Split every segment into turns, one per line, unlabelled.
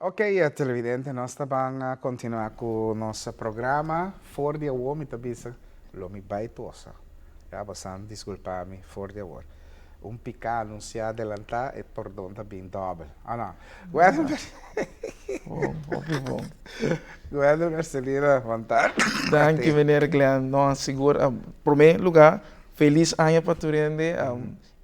Ok, televidente, nos ta ban continua cu nos programa. For di awor mi ta bisa lo mi bay tosa. Ya, bosan disculpa mi for di awor. Un pica anuncia adelanta, e pordon ta bin dobel. Oh no. Gwendel
Bon, hopi bon.
Gwendel Mercelina, bon tardi.
Danki meneer Glenn. No, sigur, prome lugar, feliz aña pa tur hende.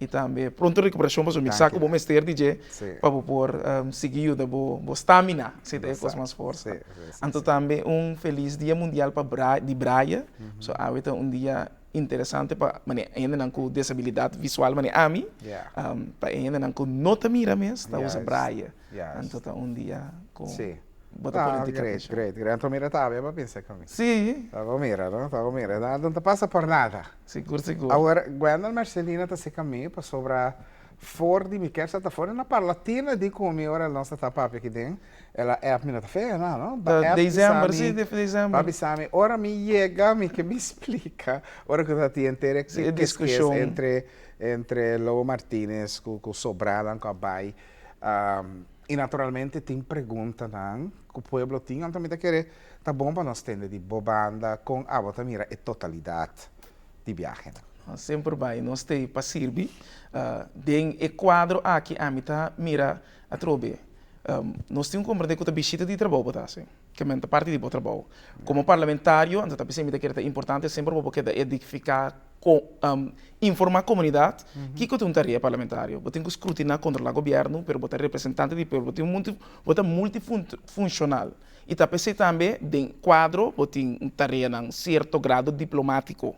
I tambe pronto recuperacion pasobra mi sa cu bo mester di dje pa bo por sigui yuda bo stamina si ta e cos mas forsa. Anto tambe un feliz dia mundial pa di braille, so awe ta un dia interesante pa manera hendenan cu desabilidad visual manera ami, pa e hendenan cu no ta mira mes ta usa braille. Anto ta un dia cu bo ta pone tika
atencion. Great, great. Anto mira ta awe bo a pensa cu mi.
Si.
Ta bo mira no, ta bo mira. No ta pasa por nada.
Sigur, sigur.
Awor, Gwendel Mercelina ta seca mi pasobra for di mi kersa ta for na Parlatina di cu mi ora nos ta ta papia aki den, el a app mi, no ta fea na, no? Ba
Ta
app bisa
december, si,
mi,
di december.
ba bisa mi, ora mi yega mi ke mi splica, ora cu ta tin henter e
Si, e
kiskis
discusion.
entre, entre Lobo Martinez cu, cu sobranan cu a bay, y naturalmente tin preguntanan cu pueblo tin, anto mi ta kere Ta bon pa nos tende di bo banda kon abo ta mira e totalidat di biahenan.
Semper bai nos t'ei pa sirbi. Den e kuadro aki ami ta mira atrobe. Nos tin ku komprende ku ta bishita di trabou bo ta hasi, ke men ta parti di bo trabou. Komo parlamentario, anto ta p'esei mi ta kere ta importante semper bo por keda edifiká, informá komunidat kiko ta un tarea parlamentario. Bo tin ku skrutiná, kontrolá gobièrnu, pero bo ta representante di pueblo, bo tin un bo ta multifunshonal. I ta p'esei tambe den kuadro bo tin un tareanan sierto grado diplomátiko.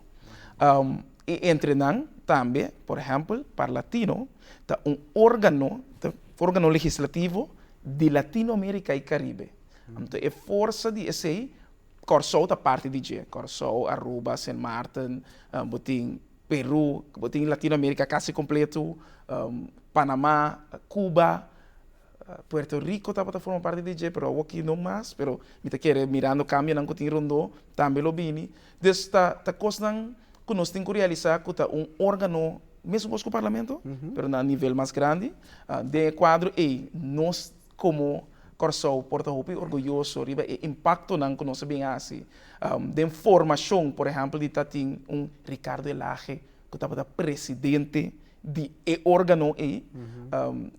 I entre nan tambe, por ehèmpel, Parlatino ta un órgano, ta órgano legislativo di Latinoamérika i Karibe. Anto e forsa di esei, Kòrsou ta parti di dje, Kòrsou, Aruba, Sint Maarten, bo tin Peru, bo tin Latinoamérika kasi kompleto, Panama, Cuba, Puerto Rico tabata forma parti di dje, pero awoki no mas, pero mi ta kere mirando cambionan cu tin rondó tambe lo bini. Dus ta ta cosnan cu nos tin cu realisa cu ta un organo mesun cos cu Parlamento, pero na nivel mas grandi. Den e cuadro ey nos como Kòrsou por ta hopi orguyoso riba e impactonan cu nos a bin haci den formacion, por ehempel di ta tin un Ricardo Elhage cu tabata presidente di e organo ei.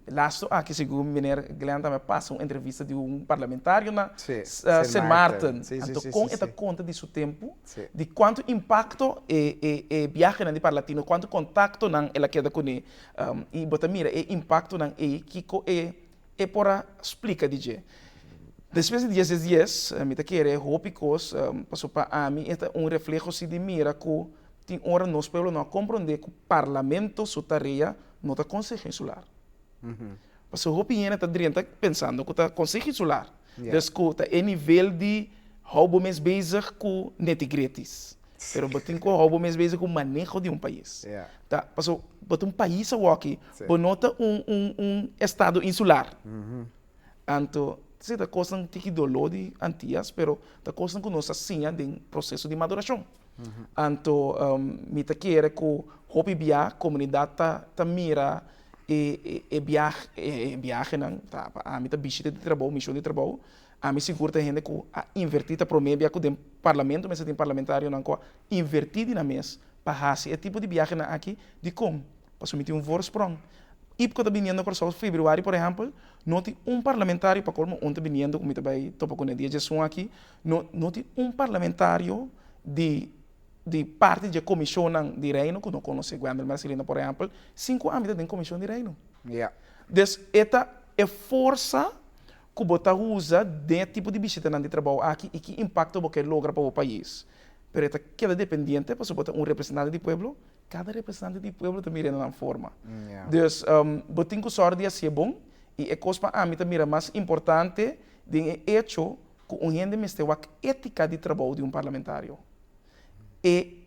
Lasto aki segun meneer Glenn tambe a pasa un entrevista di un parlamentario na Sint Maarten. Anto kon e ta konta di su tempu, di kuantu impakto e e biahenan di Parlatino, kuantu kontaktonan el a keda kuné. I bo ta mira e impaktonan ei kiko e e por a splika di dje. Despues di dies dies dies mi ta kere hopi kos pasobra pa ami e ta un refleho si di mira ku tin ora nos pueblo no a komprondé ku parlamento su tarea no ta konseho insular. Pasobra hopi hende ta drenta pensando ku ta konseho insular. Dus ku ta e nivel di hou bo mes bezig ku neti-gretis. Pero bo tin ku hou bo mes bezig ku maneho di un pais. Ta pasobra bo ta un pais awoki, bo no ta un un un estado insular. Anto si ta kosnan tiki doló di Antias, pero ta kosnan ku nos a siña den proseso di madurashon. Anto mi ta kere ku hopi bia komunidat ta ta mira e e biahe e biahenan ta pa ami ta bishita di trabou, mishon di trabou, Ami sigur ta hende ku a invertí ta promé bia ku den parlamento mester tin parlamentarionan ku a invertí di nan mes pa hasi e tipo di biahenan aki. Dikon? Pasobra mi tin un voorsprong. Ipko ta biniendo Kòrsou febrüari por ehèmpel, no tin un parlamentario, pa kolmo un ta biniendo ku mi ta bai topa kuné dia djesun aki, no no tin un parlamentario di di parti dje komishonnan di Reino ku no konosé Gwendel Mercelina por ehèmpel, sin ku ami ta den komishon di Reino. Dus e ta e forsa ku bo ta usa den e tipo di bishitanan di trabou aki i ki impakto bo ke logra pa bo pais. Pero e ta keda dependiente pasobra bo ta un representante di pueblo, kada representante di pueblo ta mira na nan forma. Dus bo tin ku sòru di hasié bon i e kos pa ami ta mira mas importante den e echo ku un hende mester wak étika di trabou di un parlamentario. E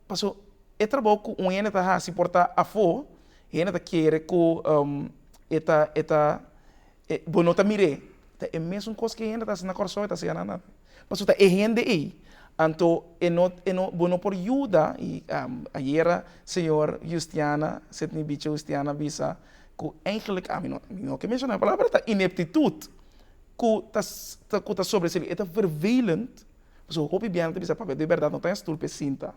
pasobra e trabou ku un hende ta hasi por ta afó, hende ta kere ku e ta e ta E bo no ta mir'é. Ta e mesun kos ku e hende ta hasi na Kòrsou e ta hasi anan tambe. Pasobra ta e hende ei. Anto e no e no bo no por yuda i ayera señor Justiana, Sidney Bicho Justiana a bisa ku eigenlijk ami no mi no ke menshoná e palabra ta ineptitut. ku ta ku ta sobresalí, e ta vervelend, pasobra hopi biaha nan ta bisa papia di bèrdat no ta en stul p'e sinta,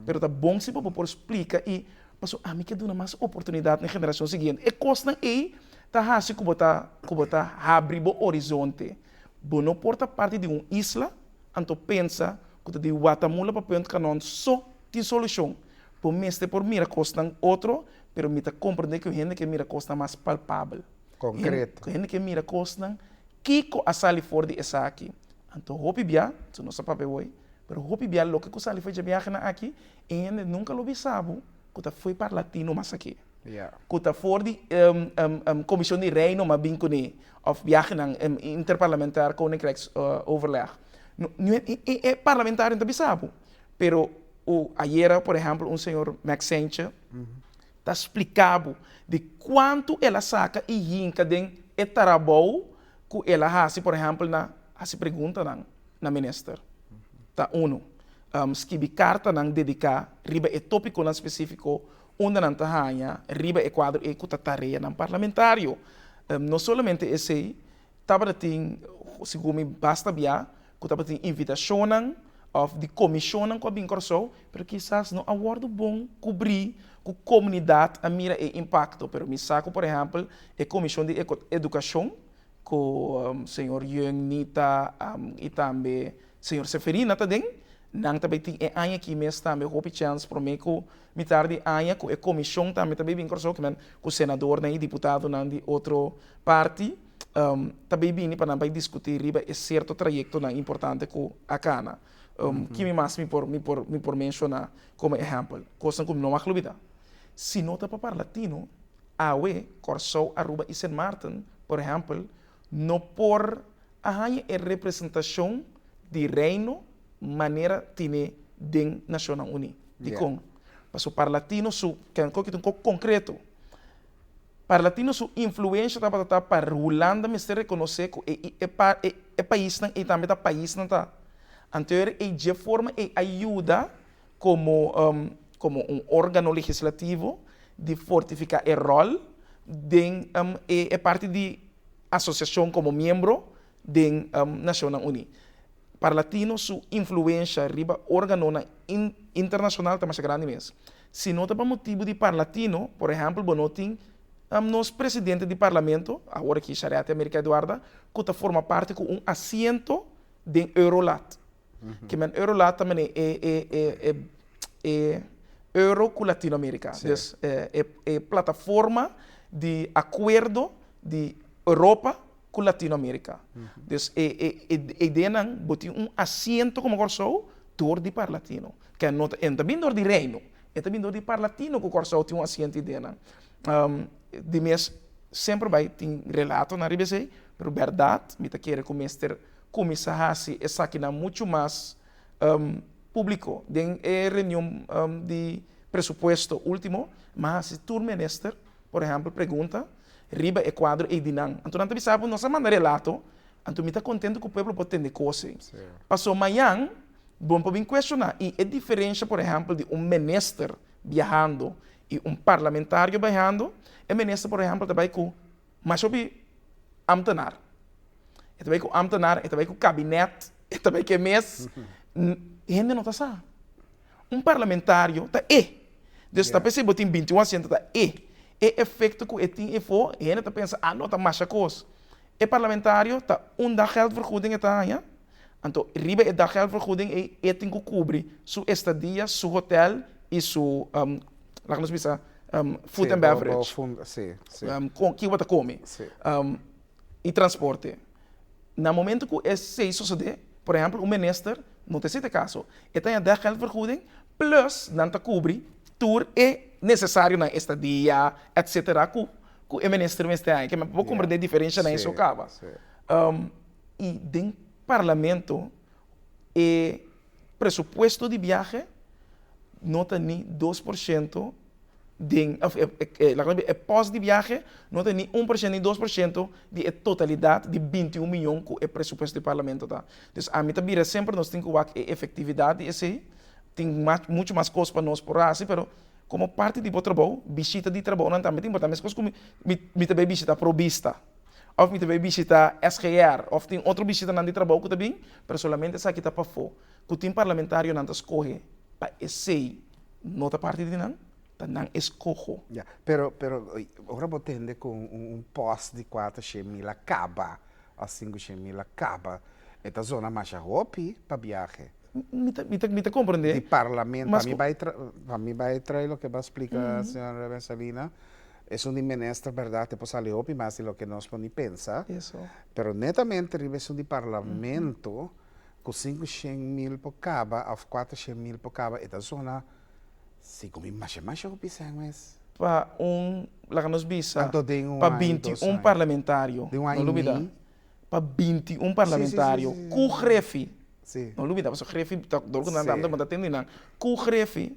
pero ta bon si bo por splika i pasobra ami ke duna mas oportunidat na e generashon siguiente. E kosnan ei ta hasi ku bo ta ku bo ta habri bo horizonte. Bo no por ta parti di un isla anto pensa ku ta di Watamula pa Punt Kanon so tin solushon. Bo mester por mira kosnan otro, pero mi ta komprendé ku hende ke mira kosnan mas palpabel.
Konkreto.
Hende ke mira kosnan, kiko a sali for di esaki. Anto hopi bia, su no sa papia hoy, pero hopi bia loke ku sali for dje biahenan aki, e hende nunka lo bisa bo ku ta fo'i Parlatino mas aki. Ku ta for di Komishon di Reino mas bin kuné, òf biahenan interparlamentair Koninkrijksoverleg. E parlamentario no ta bisa bo, pero ayera por ehèmpel un señor Maxentje ta splika bo di kuantu el a saka i hinka den e trabou ku el a hasi, por ehèmpel na hasi preguntanan na minister, ta unu. Skibi kartanan dediká riba e tópikonan spesífiko unda nan ta haña riba e kuadro ei ku ta tareanan parlamentario. No solamente esei, tabata tin, segun mi basta bia, ku tabatin invitashonnan òf di komishonnan ku a bin Kòrsou, pero kisas no a wòrdu bon kubrí ku komunidat a mira e impakto. Pero mi sa ku por ehèmpel e komishon di edukashon ku señor Yeung Nita i tambe señor Seferina ta den, nan ta bai tin e aña aki mes tambe hopi chèns promé ku mitar di aña ku e komishon tambe ta bai bin Kòrsou, kimen ku senadornan i diputadonan di otro parti. ta bay bini pa nan bay discuti riba e cierto trayectonan importante cu a cana. Kimi mas mi por mi por mi por menciona como ehempel? Cosnan cu mi no mag lubida. Si no ta pa Parlatino, awe Corsou, Aruba y Sint Maarten, por ehempel, no por a haña e representacion di Reino manera tine den Nacionnan Uni. Dicon? Pasobra Parlatino su, ke ta un cos concreto. Parlatino su influensha tabata ta pa Hulanda mester rekonosé ku e e e paisnan ei tambe ta paisnan ta. Anto e dje forma ei a yuda komo komo un órgano legislativo di fortifiká e ròl den e e parti di asosiashon komo miembro den Nashonnan Uní. Parlatino su influensha riba órganonan internashonal ta masha grandi mes. Si no ta pa motibu di Parlatino, por ehèmpel bo no tin nos presidente di parlamento, awor aki Shariati America Eduarda, ku ta forma parti ku un asiento den Eurolat. Ke men Eurolat ta mane e e e e e Euro ku Latinoamerika. Dus e e plataforma di akuerdo di Europa ku Latinoamerika. Dus e e e ideanan bo tin un asiento komo Kòrsou dor di Parlatino. Ke no ta e no ta bin dor di Reino, e ta bin dor di Parlatino ku Kòrsou tin un asiento ideanan. Di mes semper bai tin relatonan riba esei, pero bèrdat mi ta kere ku mester kuminsá hasi esakinan muchu mas públiko. Den e reunion di presupuesto último, mi a hasi tur minister, por ehèmpel, pregunta riba e kuadro ei di nan. Anto nan ta bisa bo, nos a manda relato, anto mi ta kontento ku pueblo por tende kos ei. Paso mañan bo por bin kuestioná i e diferensha por ehèmpel di un minister biahando i un parlamentario biahando, e minister por ehèmpel ta bai ku masha hopi ámtenar. E ta bai ku ámtenar, e ta bai ku kabinèt, e ta bai ku e mes. Hende no ta sa. Un parlamentario ta e. Dus ta p'esei bo tin binti un asiento ta e. E efecto cu e tin efo, hende ta pensa, ah no, ta masha cos. E parlamentario ta un daggeldvergoeding e ta haña, anto riba e daggeldvergoeding ei e tin cu cubri su estadia, su hotel y su, laga nos bisa, food and beverage. Kico bo ta come. Y transporte. Na momento cu esey sosode, por ehempel un minister, no ta esey ta e caso, e ta haña daggeldvergoeding plus nan ta cubri tur e necesarionan, estadia, etcetera, cu cu e minister mester haña. Ke men por comprende e diferencianan esey caba. Y den parlamento e presupuesto di biahe no ta ni 2% den of e e laga nos bisa e pòst di biahe no ta ni 1% ni 2% di e totalidat di 21 miyon ku e presupuesto di parlamento ta. Dus ami ta bira semper nos tin ku wak e efektividat di esei, tin mas muchu mas kos pa nos por hasi pero komo parti di bo trabou bishita di trabounan tambe ta importante meskos ku mi mi ta bai bishita Pro Bista. Òf mi ta bai bishita SGR òf tin otro bishitanan di trabou ku ta bin, pero solamente esaki ta pafó. Ku tin parlamentarionan ta skohe pa esei no ta parti di nan, ta nan eskoho.
Ya, pero, pero ora bo tende ku un pòst di 400.000 a kaba òf 500.000 a kaba, e ta zona masha hopi pa biahe.
Mi ta, mi ta, mi ta komprendé.
Di parlamento, pa mi bai tra, pa mi bai trae loke bo a splika, señor Mercelina, esun di minister bèrdat e por sali hopi mas di loke nos por ni pensa, pero netamente riba esun di parlamento, ku 500.000 por kaba òf 400.000 por kaba, e ta zona segun mi masha masha hopi sèn mes.
Pa un, laga nos bisa,
Anto den un
pa
aña i
binti
dos
un
aña.
parlamentario,
Den un aña
no
i
lubida,
mei.
pa 21 parlamentario ku grefi,
Sí.
no lubida pasobra grefi ta dor ku nan ta bo ta tende nan, ku grefi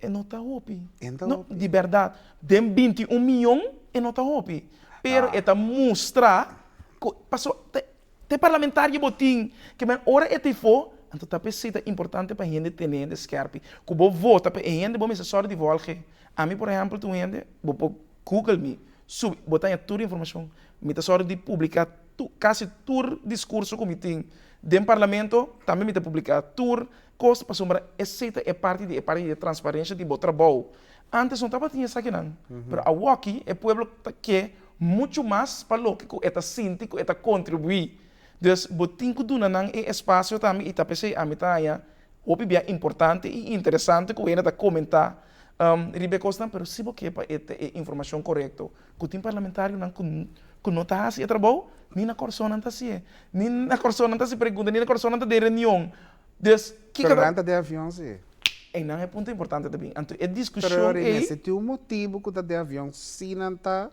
e no ta hopi,
E no ta
no
hopi.
di bèrdat den 21 miyon e no ta hopi, pero e ta mustra ku pasobra ta ta e parlamentario bo tin ke men ora e ta ifo anto ta p'esei ta importante pa hende tene hende skèrpi ku bo vota pa e hende bo mester sòru di vòlge, ami por ehèmpel ta un hende bo por google mi subi bo ta haña tur informashon Mi ta sòru di publiká tur, kasi tur diskurso ku mi tin den parlamento, tambe mi ta publiká tur kos pasobra esei ta e parti di e parti di e transparensha di bo trabou. Ántes no tabatin esakinan, pero awoki e pueblo ta ke muchu mas pa loke ku e ta sinti ku e ta kontribuí. Dus bo tin ku duna nan e espasio tambe i ta p'esei ami ta haña hopi bia importante i interesante ku hende ta komentá riba e kosnan, pero si bo ke pa e ta e informashon korekto. Ku tin parlamentarionan ku ku no ta hasi e trabou, ni na Kòrsou nan ta hasié, ni na Kòrsou nan ta hasi pregunta, ni na Kòrsou nan ta den reunion. Dus, kiko
Pero
ta.
nan ta den avion si.
Einan e punto importante ta bin. Anto e
Pero
diskushon
Yori,
ei.
mester tin un motibu ku ta den avion si nan ta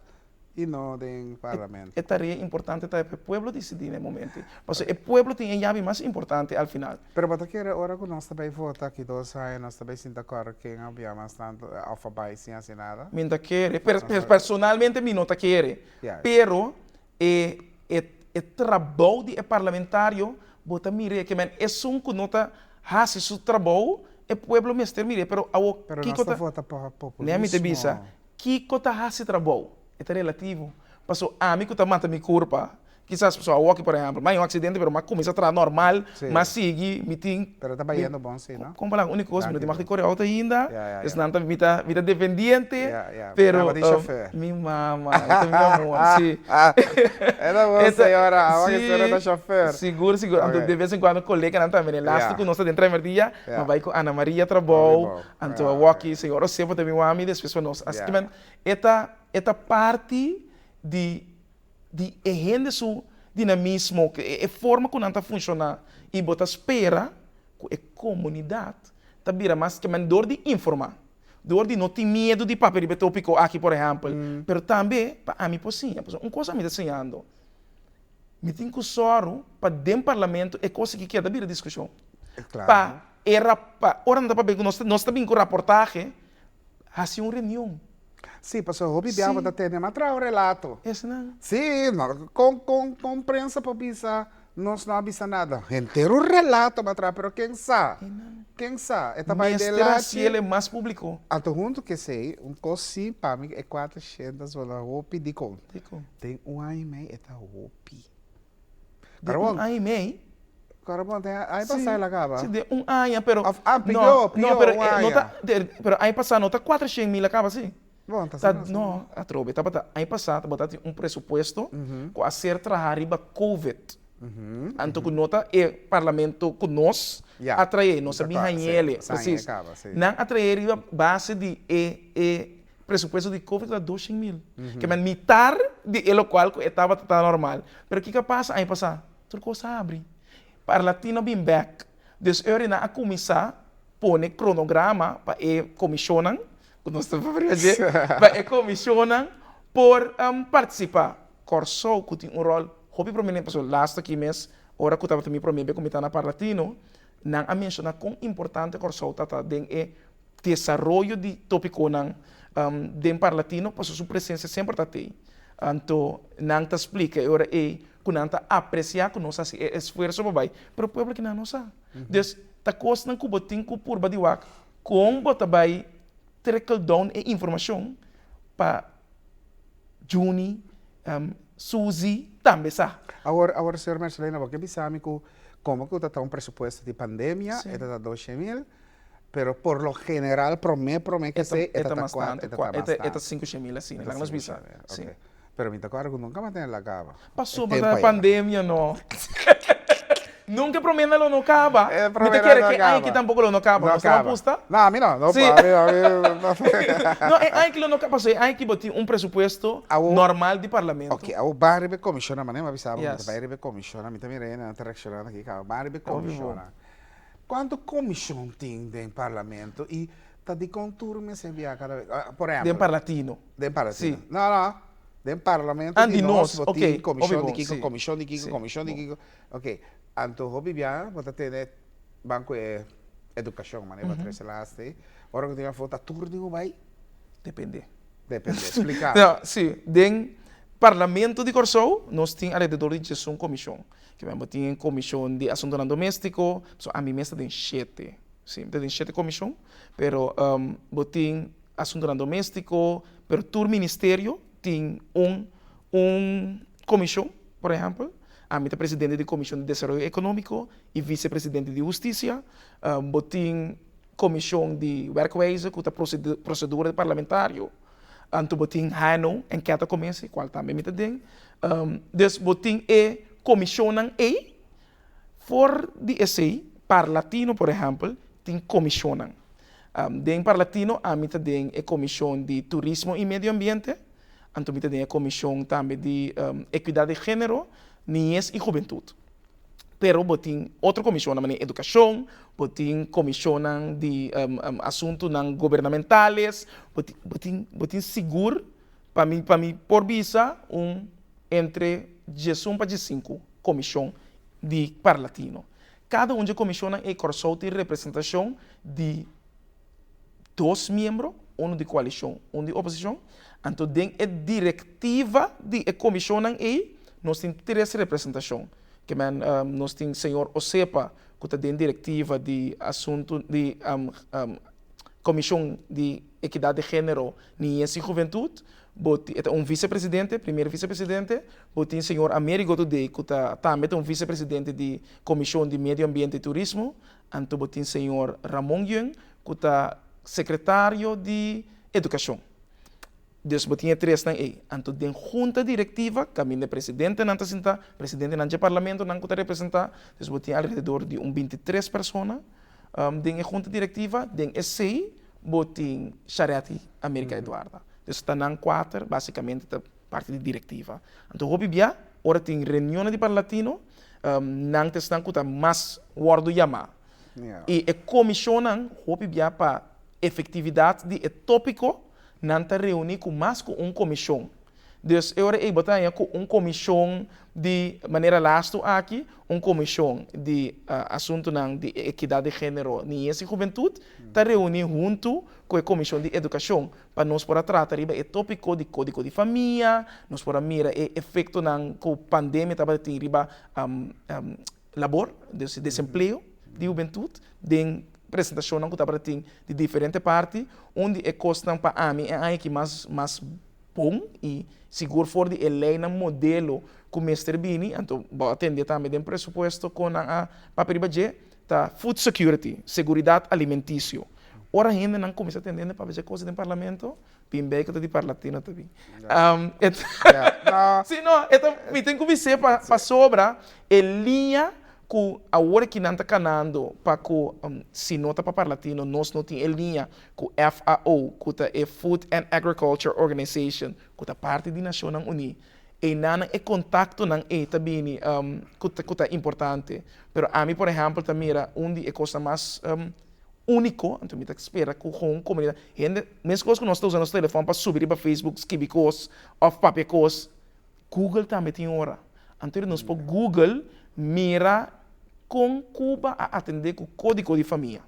i no den parlamento.
E tarea importante ta pa e pueblo disidí na e momento ei. Pasobra e pueblo tin e yabi mas importante al final.
Pero bo ta kere ora ku nos ta bai vota aki dos aña nos ta bai sinta kòrda ken a bia mas tantu òf a bai sin hasi nada?
Mi no ta kere, personalmente mi no ta kere, pero e e trabou di e parlamentario bo ta mir'é ke men esun ku no ta hasi su trabou e pueblo mester mir'é, pero awor
Pero
kiko
nos ta
ta
vota pa
Nea mi ta bisa,
populismo.
kiko ta hasi trabou? E ta relativo, pasobra ami ku ta mata mi kurpa Kisas pasobra awoki por ehempel, mi a haña un aksidente pero mi a kuminsá traha normal, mi a sigui, mi tin.
Pero ta bayendo bon si, no?
Kon palabra, úniko kos mi no tin mag di kore outo ainda, dus nan ta, mi ta, mi ta dependiente, pero mi mama, e ta mi amor, si.
E ta bon señora, awor ki señora ta shofer.
Sigur, sigur, anto de bes en kuando koleganan tambe, e lastu ku nos ta den Traimerdia, mi a bai ku Ana Maria trabou, anto awoki señor Osepo ta bin wak mi despues pa nos, asina men e ta, e ta parti di di e hende su dinamismo, e forma ku nan ta funshoná i bo ta spera ku e komunidat ta bira mas ke men dor di informá, dor di no tin miedu di papia riba e tópiko aki por ehèmpel, pero tambe pa ami por siña, pasobra un kos ami ta siñando, mi tin ku sòru pa den parlamento e kos aki keda bira diskushon, pa e pa ora nan ta papia ku nos nos ta bin ku raportahe hasi un reunion.
Sí, pasobra hopi bia bo ta tene, ma traha un relato.
Esnan.
Sí, no, con, con, con prensa por bisa nos no a bisa nada. Henter un relato bo a traha, pero ken sa? Ken sa? E ta bai den
Mester
lachi.
hasi el e mas publico.
Anto hunto ku esei, un kos sí pa mi e 400 bo hopi dikon?
Dikon?
Den un aña i mei e ta hopi.
Den un aña i mei.
Carabon, den aña pasá el a kaba.
Sí, den un aña, pero.
Of, ah, pió, pió,
no, pero,
un aña.
No ta, pero aña pasá no ta 400.000 a kaba, sí.
Bon, ta asina,
No, atrobe, tabata, aña pasá tabata tin un presupuesto ku a ser trahá riba Covid. Anto ku no ta e parlamento ku nos a traé, nos a bin hañ'el, presis. Nan a traé riba base di e e Presupuesto di covid ta 200 mil. Ke men mitar di e lokual ku e tabata ta normal. Pero kiko a pasa aña pasá? Tur kos a habri. Parlatino a bin bèk. Dus e ora nan a kuminsá pone kronograma pa e komishonnan, ku nos ta papia dje, pa e komishonnan por partisipá. Kòrsou ku tin un ròl hopi prominente, pasobra lastu aki mes ora ku tabata mi promé be ku mi ta na Parlatino, nan a menshoná kon importante Kòrsou ta ta den e desaroyo di tópikonan den Parlatino pasobra su presensia semper ta tei. Anto nan ta splika e ora ei ku nan ta apresiá ku nos hasi e esfuerso pa bai, pero pueblo kinan no sa. Dus ta kosnan ku bo tin ku purba di wak kon bo ta bai trickle down e informashon pa juni. Suzy tambe sa.
Awor, awor señor Mercelina, bo ke bisa mi ku komo ku ta ta un presupuesto di pandemia, e ta ta 200.000, pero por lo general promé promé ke esei e ta ta kuater, e ta ta mas tantu.
E ta 500.000 asina, laga nos bisa.
Si. Pero mi ta kòrda ku nunka m'a tene la kaba.
Pasobra ta pandemia no. Nunka e promé nan lo no kaba. Mi ta kere ku e aña aki tampoko lo no kaba. Nos ta apusta?
No, ami no. No, ami no.
No, e aña aki lo no kaba. Pasobra e aña aki bo tin un presupuesto normal di parlamento.
Ok, awor ban riba e komishonnan. Manera mi a bisa bo, mi ta bai riba e komishonnan. Mi ta mira hende nan ta reakshonando aki kaba. Ban riba e komishonnan. Kuantu komishon tin den parlamento i ta dikon tur mester bia kada bes? Por ehèmpel.
Den Parlatino.
Den Parlatino. Si. No, no. Den parlamento di nos bo tin komishon di kiko, komishon di kiko, komishon di kiko. Ok, anto hopi bia bo ta tene ban ku e edukashon manera bo a trese laatste ei. Ora ku tin afó ta tur di bo bai?
Depende.
Depende, splika.
No, si. Den Parlamento di Kòrsou nos tin alrededor di diesun komishon. Kimen bo tin komishon di asuntunan doméstiko, so ami mes ta den shete. Si, mi ta den shete komishon, pero bo tin asuntunan doméstiko, pero tur ministerio tin un un komishon. Por ehèmpel, ami ta presidente di Komishon di Desaroyo Ekonómiko i visepresidente di Hustisia. Bo tin Komishon di Werkwijze ku ta prosedura parlamentario. Anto bo tin HNO, Enketa Komisi, kual tambe mi ta den. Dus bo tin e komishonnan ei. For di esei, Parlatino por ehèmpel, tin komishonnan. Den Parlatino ami ta den e Komishon di Turismo i Medio Ambiente. Anto mi ta den e komishon tambe di Ekidat di Género, Niñez i Hubentut. Pero bo tin otro komishonnan manera edukashon, bo tin komishonnan di asuntunan gobernamentales, bo tin bo tin bo tin sigur pa mi pa mi por bisa un entre diesun pa diesinku komishon di Parlatino. Kada un dje komishonnan ei Kòrsou tin representashon di dos miembro, unu di koalishon, un di oposishon. Anto den e direktiva di e komishonnan ei nos tin tres representashon. Ke men nos tin señor Osepa ku ta den direktiva di asuntu di komishon di ekidat di género, niñes i hubentut. Bo tin e ta un visepresidente, primer visepresidente. Bo tin señor Amerigo Todey ku ta tambe ta un visepresidente di komishon di medio ambiente i turismo. Anto bo tin señor Ramon Yeung ku ta sekretario di edukashon. Dus bo tin e tresnan ei. Anto den hunta direktiva kaminda e presidentenan ta sintá, presidentenan dje parlamentonan ku ta representá, dus bo tin alrededor di un bintitres persona den e hunta direktiva. Den esei bo tin Charetti America Eduarda. Dus ta nan kuater basikamente ta parti di direktiva. Anto hopi bia ora tin reunionnan di Parlatino nan ta esnan ku ta mas wòrdu yamá. I e komishonnan hopi bia pa efektividat di e tópiko nan ta reuní ku mas ku un komishon. Dus e ora ei bo ta haña ku un komishon di manera lastu aki, un komishon di asuntunan di ekidat di género, niñes i hubentut ta reuní huntu ku e komishon di edukashon pa nos por a trata riba e tópiko di kódigo di famia, nos por a mira e efektonan ku pandemia tabata tin riba labor, dus desempleo di hubentut den presentashonnan ku tabata tin di diferente parti. Un di e kosnan pa ami e aña aki mas mas bon i sigur for di e leinan modelo ku mester bini, anto bo a tende tambe den presupuesto kon nan a papia riba dje, ta food security, seguridat alimentisio. Ora hendenan kuminsá tende hende papia dje kos den parlamento, bin bei ku ta di Parlatino ta bin. Si no, e ta, mi tin ku bis'é pasobra e liña ku awor ki nan ta kanando pa ku si no ta pa Parlatino nos no tin e liña ku FAO ku ta e Food and Agriculture Organization ku ta parti di Nashonnan Uní. Einanan e kontaktonan ei ta bini ku ta ku ta importante. Pero ami por ehèmpel ta mira un di e kosnan mas úniko, anto mi ta spera ku kon komunidat hende meskos ku nos ta usa nos telefòn pa subi riba Facebook skibi kos òf papia kos, Google tambe tin ora. Anto nos por Google mira kon Cuba a atendé ku kódigo di famia.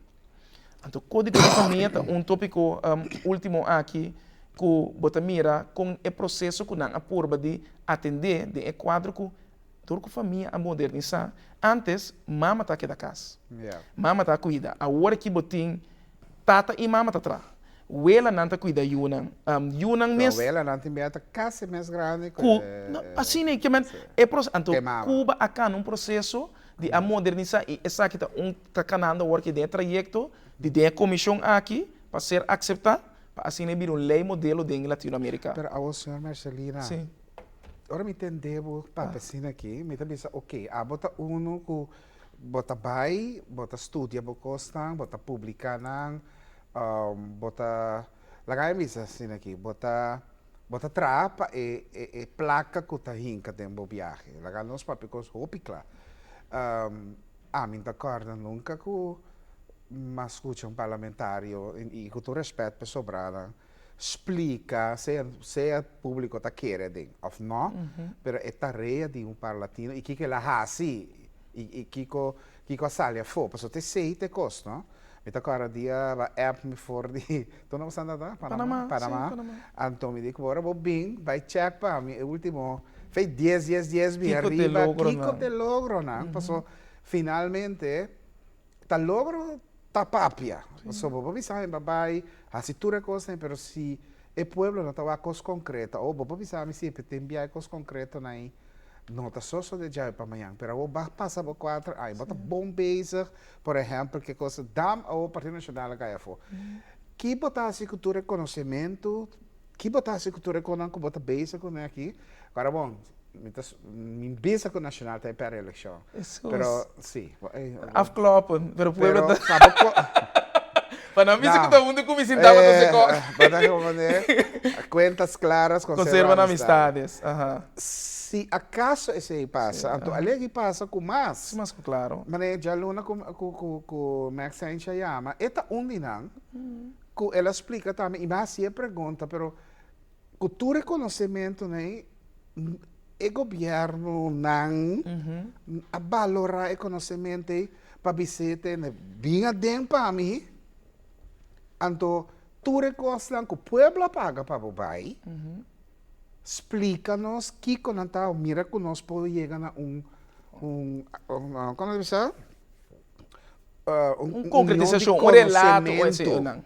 Anto kódigo di famia ta un tópiko último aki ku bo ta mira kon e proseso ku nan a purba di atendé den e kuadro ku dor ku famia a modernisá. Ántes mama ta keda kas, mama ta kuida. Awor aki bo tin tata i mama ta traha. Welanan ta kuida yunan. Yunan mes.
No, welanan tin bia ta kasi mes grandi ku
e. No, asina e ke men e proseso. Anto Cuba a kana un proseso di a modernisa i esaki ta un ta kanando awor ki den e trayekto di den e komishon aki pa ser akseptá pa asina e bira un lei modelo den Latinoamerika.
Pero awor señor Mercelina, ora mi tende bo papia asina aki mi ta bisa oke abo ta unu ku bo ta bai bo ta studia bo kosnan bo ta publiká nan Bo ta, laga mi bisa asina aki, bo ta, bo ta traha pa e, e, e plaka ku ta hinka den bo biahe. Laga nos papia kos hopi kla. Ami no ta kòrda nunka ku mi a skucha un parlamentario, i ku tur rèspèt pa e sobranan, splika, sea, sea públiko ta kere aden òf nò, pero e tarea di un parlatino i kiko el a hasi i, i kiko, kiko a sali afó. Pasobra ta esei ta e kos, no? Mi ta kòrda dia ba app mi for di, tur nos anda ta?
Panama.
Panama. Anto mi di ku ora bo bin, bai check pa mi e ultimo, fei dies, dies, dies bin ariba, kiko t'e logronan? Paso finalmente ta logro ta papia. Paso bo por bisa mi bo bai hasi tur e kosnan, pero si e pueblo no ta wak kos konkreto, o bo por bisa mi si tin bia e kos konkretonan ei. No ta sosode djawe pa mañan, pero awor ba pasa bo kuater aña, bo ta bon bezig, por ehèmpel ke kos dam awor Partido Nashonal a kai afó. Ki bo ta hasi ku tur e konosementu, ki bo ta hasi ku tur e konan ku bo ta bezig kuné aki? Kòrda bon, mi ta mi bisa ku Nashonal ta e pèrdè elekshon, pero si.
Afkloppen, pero pueblo ta. Pero pa bo Pa nan bisa ku ta huntu ku mi sinta pa ta seko.
Bo ta komprendé? Kuentas klaras
konservan amistades.
Si akaso esei pasa, anto alegi pasa ku mas.
Si mas ku klaro.
Manera djaluna ku Max Sainz a yama, e ta un di nan ku el a splika tambe i mi a hasi e pregunta, pero ku tur e konosementunan ei, e gobièrnunan a balorá e konosementu ei pa bis'é tende, bin aden pa mi, anto tur e kosnan ku pueblo a paga pa bo bai, splika nos kiko nan ta, mira ku nos por yega na un, un, komo ta bisa?
Un konkretisashon, un relato, un esei nan.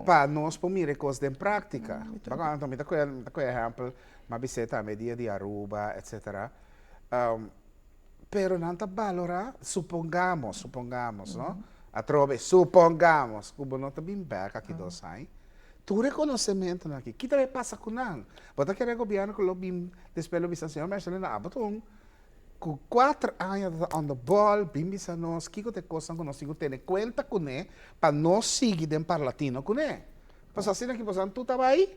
Pa nos por mira e kos den práktika. Anto mi ta kohe ehèmpel, mi a bis'é tambe dia di Aruba, etcetera. Pero nan ta balorá, supongamos, supongamos, no? Atrobe, supongamos ku bo no ta bin bèk aki dos aña, tur e konosementunan aki, ki ta bai pasa ku nan? Bo ta kere gobièrnu ku lo bin despues lo bisa, señor Mercelina, abo ta un ku kuater aña ta on the ball, bin bisa nos kiko ta e kosnan ku nos tin ku tene kuenta kuné pa nos sigui den Parlatino kuné. Pasobra asina ki boso tur ta bai,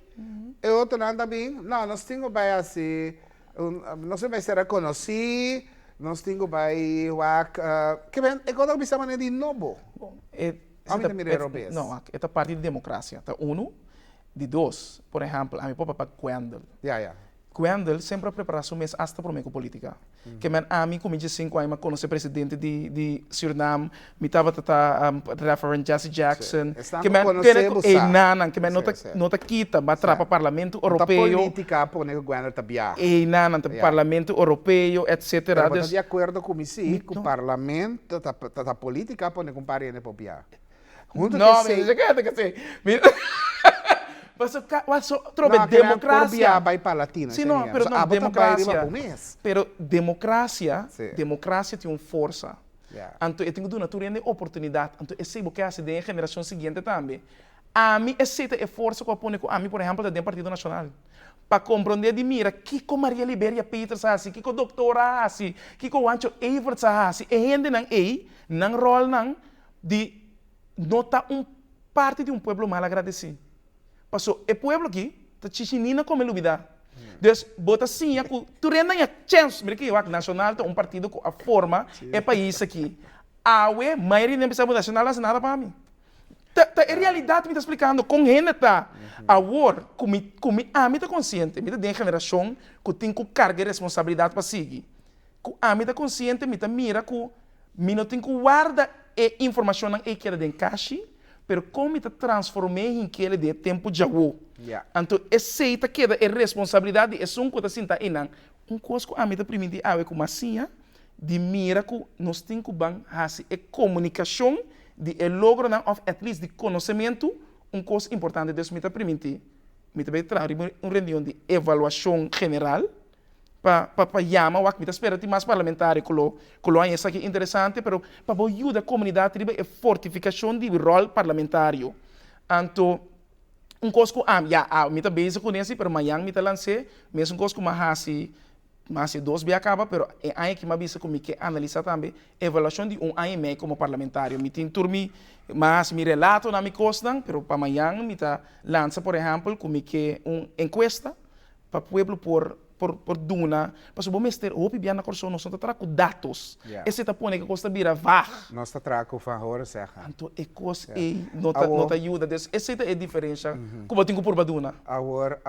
e otronan ta bin, no, nos tin ku bai hasi Nos tin bai ser rekonosí, nos tin ku bai wak, ke men e kos ta bisa manera di nobo.
Bon, e
Ami ta mira e robes.
No, e ta parti di demokrasia, ta unu. Di dos, por ehèmpel, ami por papia Gwendel.
Ya, ya.
Gwendel semper a prepará su mes asta promé ku polítika. Ke men ami ku mi diesinku aña mi a konosé presidente di di Surinam, mi tabata ta Reverend Jesse Jackson.
Esnan ku konosé bo sa.
Einanan, ke men no ta no ta kita, bo a trapa Parlamento Europeo.
No ta polítika a pone ku Gwendel ta biaha.
Einanan, ta Parlamento Europeo, etcetera.
Pero bo ta di akuerdo ku mi si, ku Parlamento ta ta polítika a pone ku un par hende por biaha.
Huntu ku esei. No, mi no ta kere ku esei. Pasobra paso trobe demokrasia.
Por biaha bai Palatina.
Si no, pero no, demokrasia. Pero demokrasia, demokrasia tin un forsa. Anto e tin ku duna tur hende oportunidat. Anto esei bo ke hasi den e generashon siguiente tambe. Ami esei ta e forsa ku a pone ku ami por ehèmpel ta den Partido Nashonal. Pa komprondé di mira kiko Maria Liberia Peters a hasi, kiko Doktor a hasi, kiko Wancho Everts a hasi. E hendenan ei, nan ròlnan di no ta un parti di un pueblo mal agradesí. Paso e pueblo aki ta chichinina come lubida. Dus bo ta siña cu tur hende haña chens. Mira ki wak, Nacional ta un partido cu a forma e pais aki. Awe mayoria di nan bisa bo Nacional no haci nada pa mi. Ta ta e realidad mi ta splicando con hende ta. Awor cu mi cu mi ami ta consciente, mi ta den e generacion cu tin cu carga e responsabilidad pa sigui. Cu ami ta consciente mi ta mira cu mi no tin cu warda e informacionnan ey keda den kashi, pero kon mi ta transform'é hinkele den e tempu djawo. Anto esei ta keda e responsabilidat di esun ku ta sinta einan. Un kos ku ami ta primintí awe ku mas siña, di mira ku nos tin ku ban hasi e komunikashon di e logronan òf at least di konosementu. un kos importante, dus mi ta primintí, mi ta bai traha riba un reunion di evaluashon general pa pa pa yama wak, mi ta spera tin mas parlamentario ku lo ku lo haña esaki interesante, pero pa bo yuda komunidat riba e fortifikashon di ròl parlamentario. Anto un kos ku ami, ya mi ta bezig kuné si, pero mañan mi ta lans'é, mesun kos ku mi a hasi Mas e dos bia kaba, pero e aña aki mi a bisa ku mi ke analisá tambe evaluashon di un aña i mei komo parlamentario. Mi tin tur mi, mi a hasi mi relatonan, mi kosnan, pero pa mañan mi ta lansa por ehèmpel ku mi ke un enkuesta pa pueblo por por por duna, pasobra bo mester hopi bia na Kòrsou nos no ta traha ku datos, esei ta pone ku e kos ta bira vaag.
Nos ta traha ku van horen zeggen.
Anto e kos ei no ta no ta yuda, dus esei ta e diferensha ku bo tin ku purba duna.
Awor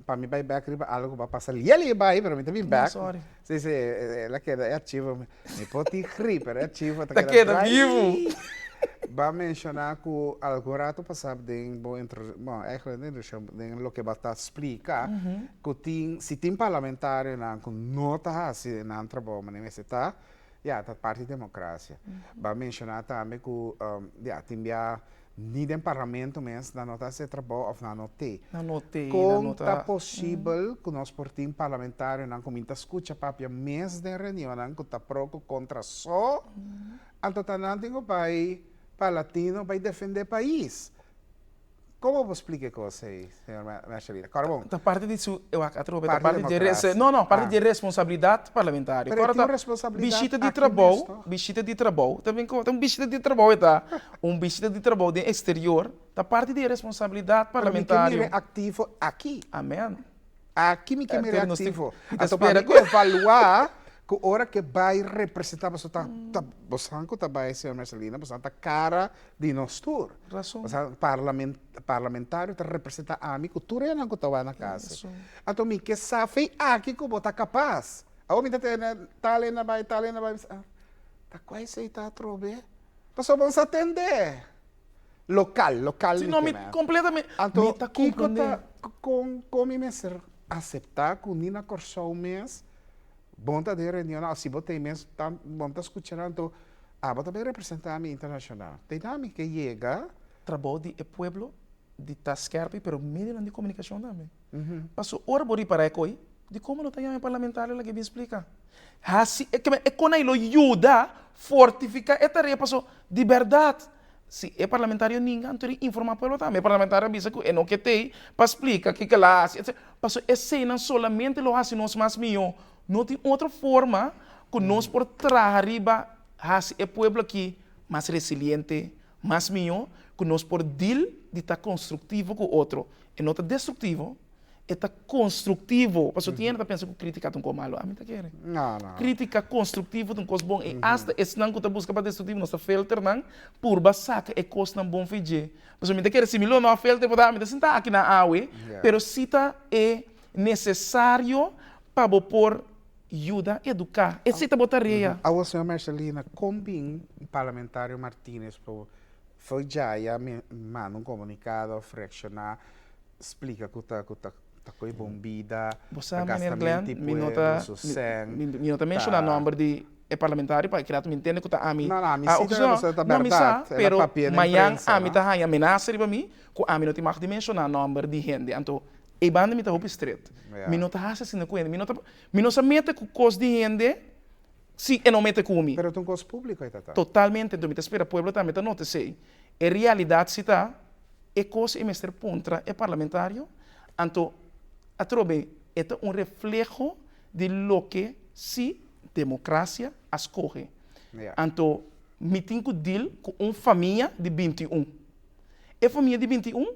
Pa mi bai bek riba algo ku bo a pasa lieli e bai, pero mi ta bin bek.
Sorry.
Si, si, el a keda e archivo. Mi por tin grip, pero e archivo ta
Ta
keda
keda
drai.
bibu.
Bo a menshoná ku algun rato pasá den bo intro, bon, eigenlijk no introduccion, den loke bo ta splika, ku tin, si tin parlamentarionan ku no ta hasi nan trabou manera mester ta, ya, ta parti di demokrasia. Bo a menshoná tambe ku, ya, tin bia Ni den parlamento mes nan no ta haci e trabou of nan no te.
Nan no te, nan
Con
no ta.
ta posibel cu nos por tin parlamentarionan cu mi ta scucha papia mes den reunionnan cu ta pro cu contra so, anto ta nan tin cu bay pa latino bay defende pais? Como bo splica e cos ey, señor Mercelina? Cora bon.
Ta parti di su, e wak atrobe, ta
Parti
parti di
democracia.
no, no, parti
Ah.
di e responsabilidad parlamentario.
Pero e
Cora
tin
ta
un responsabilidad
bishita di
aki mes,
trabou,
toch?
bishita di trabou, ta bin con, ta un bishita di trabou e ta. Un bishita di trabou den exterior ta parti di e responsabilidad
Pero mi ke
parlamentario.
mira activo aki.
Amen.
Aki mi ke mira
Pero nos tin,
activo.
mi ta
Anto pa
spera
mi
cu.
evalua cu ora ke bay representa pasobra ta ta bosan cu ta bay señor Mercelina bosan ta cara di nos tur.
Razon.
Bosan parlament parlamentario ta representa ami cu tur enan cu ta wak na casa.
Razon.
Anto mi ke sa fey aki cu bo ta capas. Awor mi ta tene tal ena bay tal ena bay mi sa ta cua esey ta atrobe? Pasobra bo no sa tende. Local, local
Si
mi
no,
ke
mi
men.
completamente, mi
Anto
ta
kiko
comprende.
ta, kon, kon mi mester aseptá ku ni na Kòrsou mes bo no ta den reunionnan òf si bo ta ei mes ta bo no ta skucha nan, anto abo ta bin representá mi internashonal. Te nan mi ke yega.
Trabou di e pueblo di ta skèrpi pero medionan di komunikashon tambe. Paso ora bo ripará e koi, dikon bo no ta yama e parlamentario laga e bin splika? Hasi e e kon ei lo yuda fortifiká e tarea paso di bèrdat si e parlamentario ninga anto di informá pueblo tambe. E parlamentario a bisa ku e no ke t'ei pa splika kiko el a hasi etcetera. Paso eseinan solamente lo hasi nos mas mihó. No tin otro forma ku nos por traha riba hasi e pueblo aki mas resiliente, mas mihó, ku nos por deal di ta konstruktivo ku otro. E no ta destruktivo, e ta konstruktivo. Pasobra tin hende ta pensa ku kritika ta un kos malu. Ami ta kere.
No, no.
Kritika konstruktivo ta un kos bon. I asta esnan ku ta buska pa destruktivo nos ta filter nan purba saka e kosnan bon for dje. Pasobra mi ta kere si mi lo no a filter por ta ami ta sinta aki na awe, pero si ta e nesesario pa bo por yuda eduká. Esei ta bo tarea.
Awor señor Mercelina, kon bin parlamentario Martinez por Fo'i djaya mi manda un komunikado òf reakshoná, splika ku ta ku ta ta koe bon bida,
Bo
ta
sa,
gasta
meneer Glenn,
menti
mi no
pueblo
ta,
su sèn,
mi, mi no ta menshoná
ta.
nòmber di e parlamentario pa e rato mi ntende ku ta ami
No, no, ami
a
si ta
okusá.
pasobra ta
No, mi sa,
bèrdat, el a
pero
papia den
mañan
prensa,
ami
no?
ta haña menasa riba mi ku ami no tin mag di menshoná nòmber di hende. Anto, ei banda mi ta hopi stret. Mi
Ya.
no ta hasi asina ku hende. Mi no ta, mi no sa mete ku kos di hende. Si e no mete ku mi.
Pero ta un kos públiko e ta ta.
Totalmente, enton mi ta spera pueblo tambe ta nota esei. E realidat si ta e kos e mester puntra e parlamentario, anto atrobe e ta un refleho di loke si demokrasia a skohe. Anto mi tin ku deal ku un famia di 21. E famia di 21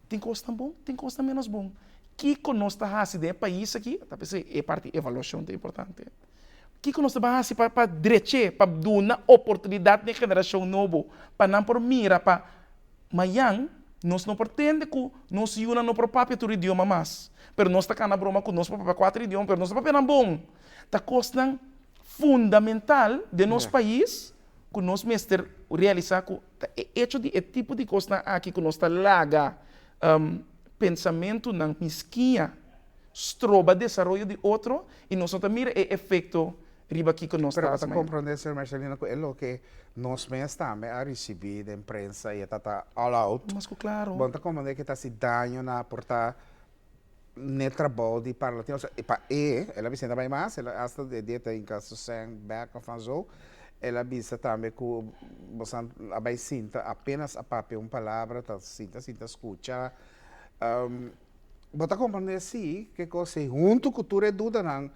tin kosnan bon, tin kosnan ménos bon. Kiko nos ta hasi den e pais aki, ta p'esei e parti evaluashon ta importante. Kiko nos ta ban hasi pa pa drech'é, pa duna oportunidat n'e generashon nobo, pa nan por mira pa mayan nos no por tende ku nos yunan no por papia tur idioma mas, pero nos ta kana broma ku nos por papia kuater idioma, pero nos ta papia nan bon. Ta kosnan fundamental den nos pais ku nos mester realisá ku ta e echo di e tipo di kosnan aki ku nos ta laga pensamentunan miskiña stroba desaroyo di otro i nos no ta mira e efekto. riba kiko nos
Pero
ta
bo ta
hasi mañana.
comprende, señor Mercelina, cu e loke nos mes tambe a ricibi den prensa y e ta ta all out.
Mas cu claro.
Bo no ta comprende cu ta haci daño na por ta n'e trabou di Parlatino. Osea, pa e, el a bisa, e ta bay mas, el a hasta e dia ta hinca su sèn bek of anzo. El a bisa tambe cu boso a bay sinta, apenas a papia un palabra, ta sinta sinta scucha. Bo ta comprende si ke cos ei hunto cu tur e dudanan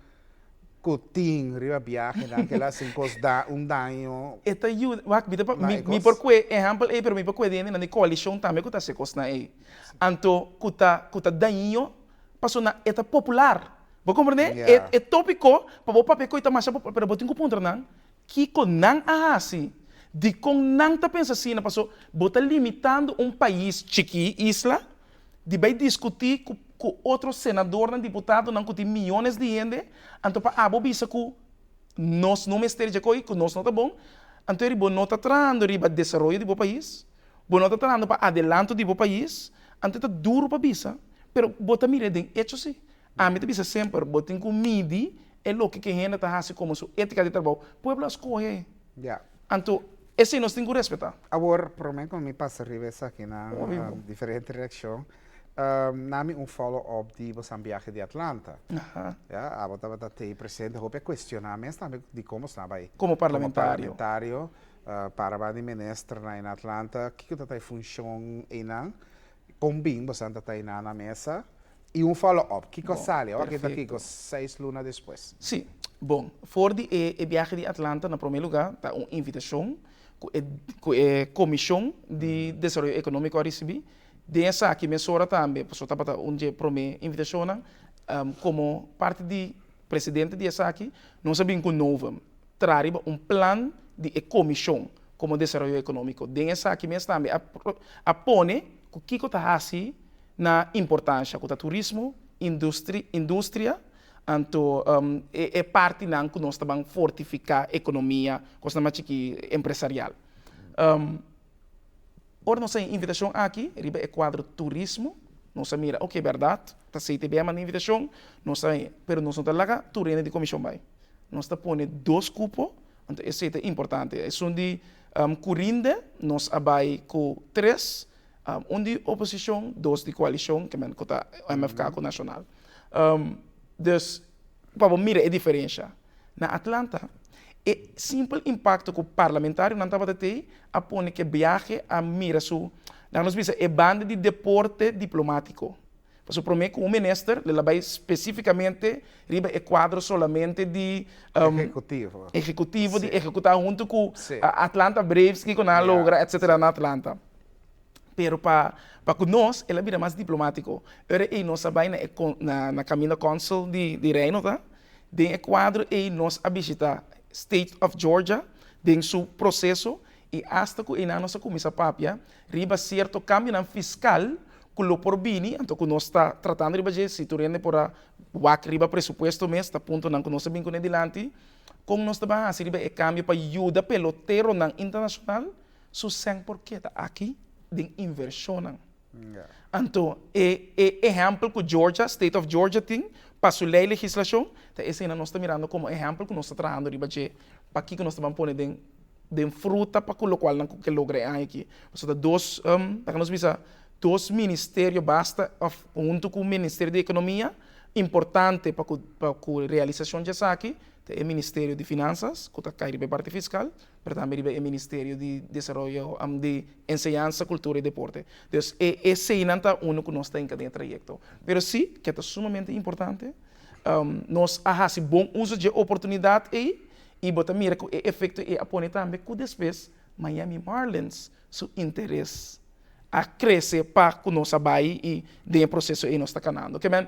cu tin riba biahenan ke la sin cos da un daño.
E ta yuda, wak mi ta pa,
Na
mi
e
mi
cos.
por cue ehempel ei pero mi por cue den hendenan di coalicion tambe cu ta haci cosnan ei. Anto cu ta cu ta daño pasobra e ta popular. Bo comprende?
Ya.
E e topico pa bo papia cu e ta masha popular pero bo tin cu puntra nan kico nan a haci, dicon nan ta pensa asina pasobra bo ta limitando un pais chiki, isla, di bai diskutí ku ku otro senadornan, diputadonan ku tin miyones di hende, anto pa abo bisa ku nos no mester dje koi, ku nos no ta bon, anto eri bo no ta trahando riba desaroyo di bo pais, bo no ta trahando pa adelanto di bo pais, anto e ta duru pa bisa, pero bo ta mira den echo si. Ami ta bisa semper, bo tin ku midi e loke ku e hende ta hasi komo su etika di trabou. Pueblo a skohe. Anto esei nos tin ku respetá.
Awor, promé ku mi pasa riba esakinan diferente reakshon, na mi un follow up di bosan biahe di Atlanta. Ya, abo tabata tei presente, hopi a kuestioná mes tambe dikon bos na bai
Komo parlamentario.
Komo parlamentario, para banda di ministernan na Atlanta, kiko ta ta e funshon einan? Kon bin bosan ta ta einan na mesa? I un follow up, kiko a sali? Awor aki ta kiko, seis luna despues.
Sí. Bon, for di e e biahe di Atlanta na promé lugá ta un invitashon ku e ku e Komishon di Desaroyo Ekonómiko a risibí. Den esaki mesora tambe, pasobra tabata un dje promé invitashonnan, komo parti di presidente di esaki, nos a bin ku Novum traha riba un plan di e komishon komo desaroyo ekonómiko. Den esaki mes tambe a a pone ku kiko ta hasi na importansha ku ta turismo, industri, industria, anto e e partinan ku nos ta ban fortifiká ekonomia, kosnan mas chikí empresarial. Ora nos a haña invitashon aki riba e kuadro turismo, nos a mira, oke, bèrdat, ta CTB a manda invitashon, nos a haña, pero nos no ta laga tur hende di komishon bai. Nos ta pone dos kupo, anto esei ta importante. Esun di Curinde nos a bai ku tres, Un di oposicion, dos di coalicion, ke men ku ta MFK ku Nacional. Dus, pa bo mira e diferencia. Na Atlanta, e simpel impacto ku parlamentarionan tabata tei a pone ku e biahe a mira su, laga nos bisa, e banda di deporte diplomatico. Pasobra prome ku un minister lo a bai spesifikamente riba e kuadro solamente di
Ehekutivo.
Ehekutivo di ehekutá huntu ku Atlanta Braves kiko nan a logra etsetera na Atlanta. Pero pa pa ku nos el a bira mas diplomátiko. Ora ei nos a bai na e na kaminda kònsel di di Reino ta. Den e kuadro ei nos a bishitá State of Georgia den su proseso I asta ku einan nos a kuminsá papia riba sierto kambionan fiskal ku lo por bini, anto ku nos ta tratando riba dje, si tur hende por a wak riba presupuesto mes, ta puntonan ku nos a bin kuné dilanti, kon nos ta ban hasi riba e kambio pa yuda peloteronan internashonal su sèn por keda aki den invershonnan. Anto e e ehèmpel ku Georgia, State of Georgia tin pa su lei legislashon, ta eseinan nos ta mirando komo ehèmpel ku nos ta trahando riba dje pakiko nos ta ban pone den den fruta pa ku lokualnan ku ke logra e aña aki. Pasobra ta dos, laga nos bisa, dos ministerio basta òf huntu ku Ministerio di Ekonomia importante pa ku pa ku realisashon di esaki ta e Ministerio di Finansas ku ta kai riba e parti fiskal pero tambe riba e Ministerio di Desaroyo di Enseñansa, Kultura i Deporte. Dus e eseinan ta unu ku nos ta hinka den e trayekto. Pero si, ke ta sumamente importante, nos a hasi bon uso dje oportunidat ei i bo ta mira ku e efekto ei a pone tambe ku despues Miami Marlins su interes a krese pa ku nos a bai i den e proseso ei nos ta kanando. Ke men,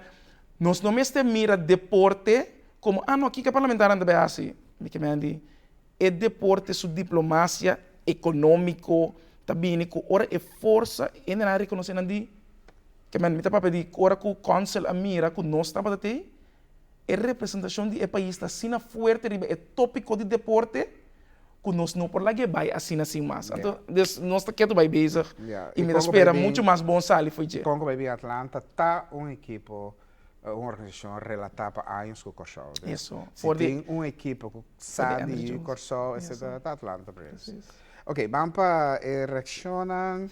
nos no mester mira deporte komo, ah no, kiko e parlamentarionan ta bai hasi? Mi ke men di, E deporte su diplomacia economico ta bini cu ora e forsa hende nan a reconoce nan di ke men mi ta papia di ora cu consul a mira cu nos tabata tey e representacion di e pais ta asina fuerte riba e topico di deporte cu nos no por lag'e bay asina sin mas anto dus nos ta ketu bay bezig y mi ta spera mucho mas bon sali fo'i dje.
Con cu bay bin Atlanta ta un ekipo. Un organisashon relatá pa años ku Kòrsou.
Eso.
Si tin un ekipo ku sa di Kòrsou etcetera ta Atlanta Braves. Ok, ban pa e reakshonnan.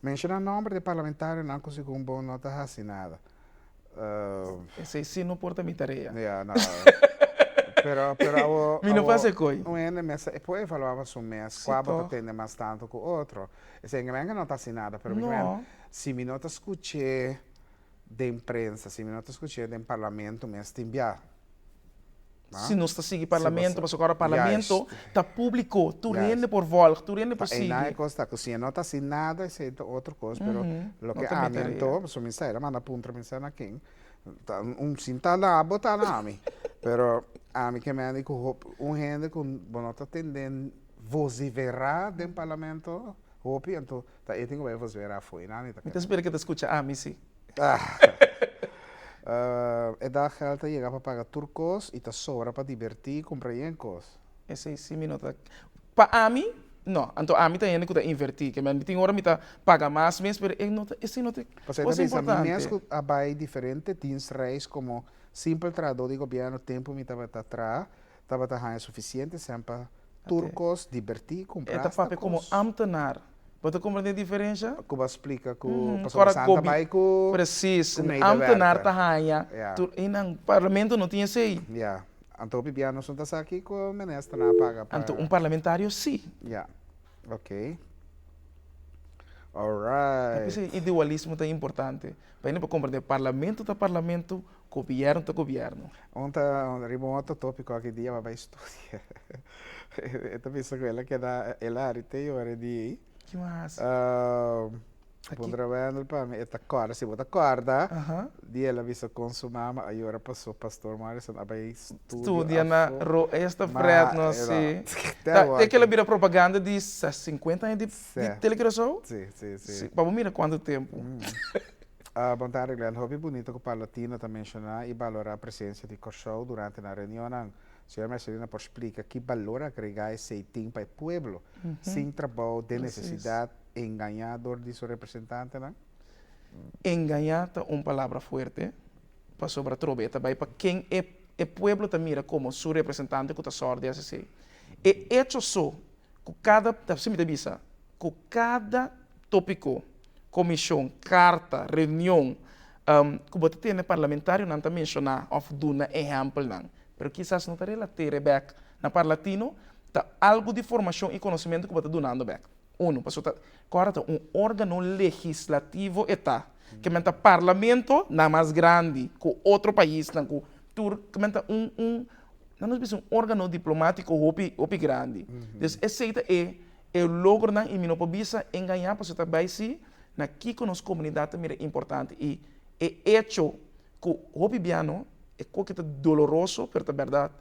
Menshoná nòmber di parlamentarionan ku segun bo no ta hasi nada.
Esei sí no por ta mi tarea.
Ya, no. Pero, pero awo.
Mi no por hasi koi.
Un hende mester e por evaluá pa su mes kua bo ta tende mas tantu ku otro. Esei mi no ta hasi nada, pero mi si mi no ta skuch'é den prensa, si mi no ta skuch'é den parlamento mes tin bia.
Si nos ta sigui parlamento, pasobra ora parlamento ta públiko, tur hende por vòlg, tur hende por sigui.
Einan e kos ta ku si e no ta hasi nada esei ta otro kos, pero loke ami anto, pasobra mi sa el a manda puntra mi sa na ken, ta un sin ta na abo ta na ami, pero ami ke mende ku hopi un hende ku bo no ta tende vosiverá den parlamento hopi anto Ta e tin ku bai vosvera afó i nan i ta
Mi ta spera ke ta skucha ami si.
E dageld ta yega pa paga tur kos i ta sobra pa dibertí i kumpra yen kos.
Esei si mi no ta. Pa ami, no. Anto ami ta hende ku ta invertí. Ke mi tin ora mi ta paga mas mes, pero e no ta, esei no ta
Pasobra e
kos
ta bisa, mi
importante.
mes ku a bai diferente dienstreis komo simpel trahadó di gobièrnu tempu mi tabata traha, Tabata haña sufisiente sèn pa tur kos, dibertí, kumprá
E ta
hasta
papia komo
kos.
ámtenar. Bo ta komprendé e diferensha?
Ku bo a splika ku pasobra
Ora
Santa
gobi
bai ku
Presis,
ku
ámtenar
medewerker.
ta haña
Ya.
tur einan. Parlamento no tin esei.
Ya. Anto hopi bia nos no ta sa kiko ministernan a paga pa.
Anto un parlamentario sí.
Ya. Oké. Alright.
P'esei e dualismo ta importante. Pa hende por komprendé parlamento ta parlamento, Gobierno ta gobierno.
Un ta riba un otro topico aki dia pa bai studia. E ta bisa cu el a keda el a hari te yora di ei.
Ki mas?
Puntra Wendel pa mi e ta corda, si bo ta corda di el a bisa con su mama a yora paso Pastor Morrison a bai studio
Studia na
afo.
Ro esta Fred no si. Ta te ke el a bira propaganda di 50 aña di Tele Curaçao?
Si, si, si.
Pa bo mira cuanto tempo.
Bon tardi Glenn, hopi bunito ku Parlatino ta menshoná i balorá presensia di Kòrsou durante nan reunionnan. Señor Mercelina por splika ki balor agregá esei tin pa e pueblo sin trabou den nesesidat engañá dor di su representantenan?
Engañá ta un palabra fuerte, pasobra atrobe e ta bai pa ken e e pueblo ta mira komo su representante ku ta sòru di hasi esei. E echo so ku kada, ta asina mi ta bisa, ku kada tópiko, komishon, karta, reunion ku bo ta tene parlamentarionan ta menshoná òf duna ehèmpelnan, pero kisas no ta relat'é bèk na Parlatino, ta algu di formashon i konosementu ku bo ta dunando bèk. Unu, pasobra ta kòrda ta un órgano legislativo e ta, ke men ta parlamento na mas grandi ku otro paisnan ku tur, ke men ta un un nan nos bisa un órgano diplomátiko hopi hopi grandi. Dus esei ta e E logronan i mi no por bisa engañá pasobra ta bai si na kiko nos komunidat ta mira importante i e echo ku hopi biano e koke ta doloroso pero ta bèrdat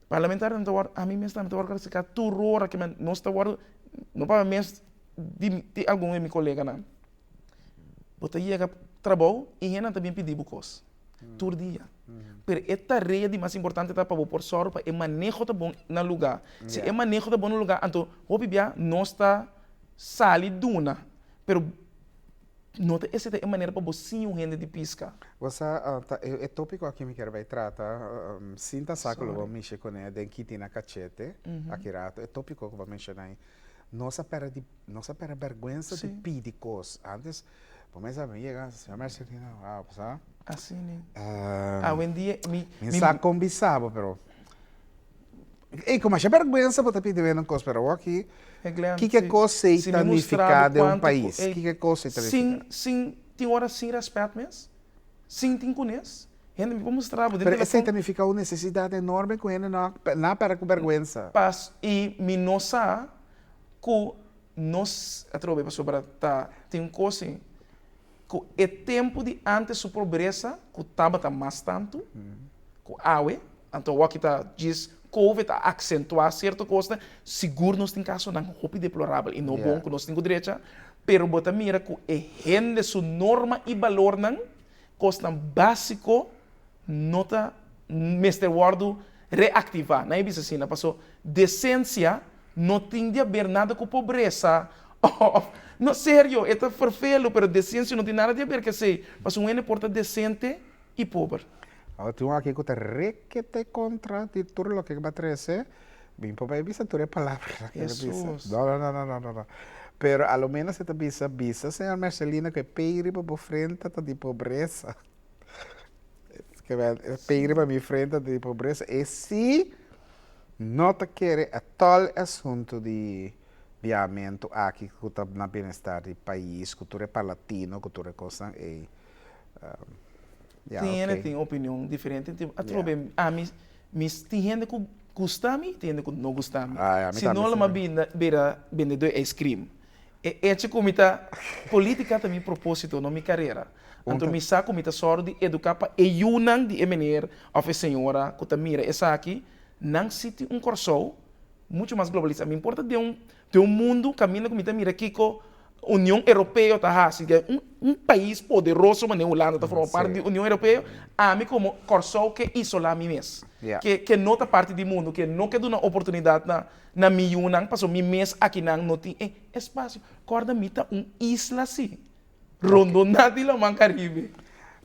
parlamentarionan ta wòrdu ami mes tambe ta wòrdu klasifiká tur ora ke men nos ta wòrdu no pa mi mes di di algun di mi koleganan bo ta yega trabou i hendenan ta bin pidi bo kos tur dia. Pero e tarea di mas importante ta pa bo por sòru pa e maneho ta bon na lugá. Si e maneho ta bon na lugá, anto hopi bia nos ta sali duna, pero no ta esei ta e manera pa bo siña un hende di piska.
Bo sa, ta e tópiko aki mi kier bai trata, sin ta sa ku lo bo mishi kuné den kiti na kachete aki rato, e tópiko ku bo a menshoná ei, nos a pèrdè di, nos a pèrdè bèrgwensa di pidi kos. Antes Bo mes a yega, señor Mercelina, wow, bo sa.
Así ni. Awendia mi.
Mi sa kon bisa bo, pero. Ey, ku masha bèrgwensa bo ta pidi wende un kos, pero awor aki, kiko kos ei ta nifiká den un pais? Kiko kos ei ta nifiká?
Sin, sin, tin ora sin rèspèt mes, sin tin kunes, hende mi por mustra bo den
telefòn. Pero esei ta nifiká un nesesidat enorme ku hende no a pèrdè ku bèrgwensa.
Pas, i mi no sa ku Nos atrobe pasobra ta tin un kos ei ku e tempu di antes su pobresa ku tabata mas tantu ku awe, anto awor ta djis covid a aksentuá sierto kosnan, sigur nos tin kasonan hopi deplorabel i no bon ku nos tin ku drecha, pero bo ta mira ku e hende su norma i balornan, kosnan básiko no ta mester wòrdu reaktivá. Nan e bisa asina paso desensia no tin di haber nada ku pobresa òf no serio e ta ferfelu pero desensia no tin nada di haber ku esei paso un hende por ta desente. i pober.
Awor tin un aki ku ta rekete kontra di tur loke ku bo a trese, bin por bai bisa tur e palabranan ku el a bisa. No, no, no, no, no, no. Pero a lo menos e ta bisa, bisa señor Mercelina ku e pei riba bo frenta ta di pobresa. E pei riba mi frenta ta di pobresa. E si no ta kere atòl e asuntu di biahamentu aki ku ta na bienestar di pais, ku tur e parlatino, ku tur e kosnan ei.
Ya, Tin hende tin opinion diferente. Tin atrobe ami mi tin hende ku gusta mi, tin hende ku no gusta mi.
Ah, ya, mi
Si no
tambe
lo mi a
si.
binda bira bendedó di ice cream. E echo ku mi ta politica ta mi proposito, no mi karera.
Un
Anto
ta
mi sa ku mi ta sòru di eduká pa e yunan di e meneer òf e señora ku ta mira esaki, nan si tin un Kòrsou muchu mas globalisá. Mi por ta den un Den un mundu kaminda ku mi ta mira kiko Union Europeo ta hasi, den un un pais poderoso manera Hulanda ta forma parti di Union Europeo, ami komo Kòrsou ke isolá mi mes, ke ke no ta parti di mundu, ke no ke duna oportunidat na na mi yunan pasobra mi mes akinan no tin e espasio. Kòrda mi ta un isla si, rondoná di laman Karibe.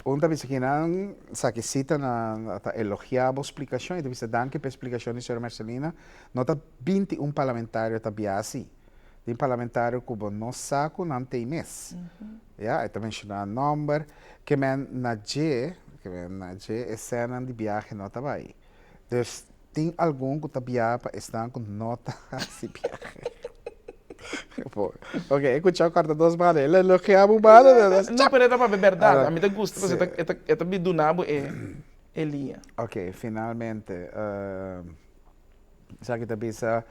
Un ta bisa kinan sa ki sita na ta elogiá bo splikashon i ta bisa danki pa e splikashon di señora Mercelina. No ta 21 parlamentario ta bia asi. Tin parlamentario ku bo no sa ku nan t'ei mes. Ya, e ta menshoná nòmber. Ke men na dje, ke men na dje e sènnan di biahe no ta bai. Dus tin algun ku ta bia pa esnan ku no ta hasi biahe. Ok, e kuchó kòrta dos banda. El a elogiá bo banda.
No, pero e ta papia bèrdat. Ami ta gusta pasobra e ta, e ta bi duna bo e e liña.
Ok, finalmente. Esaki ta bisa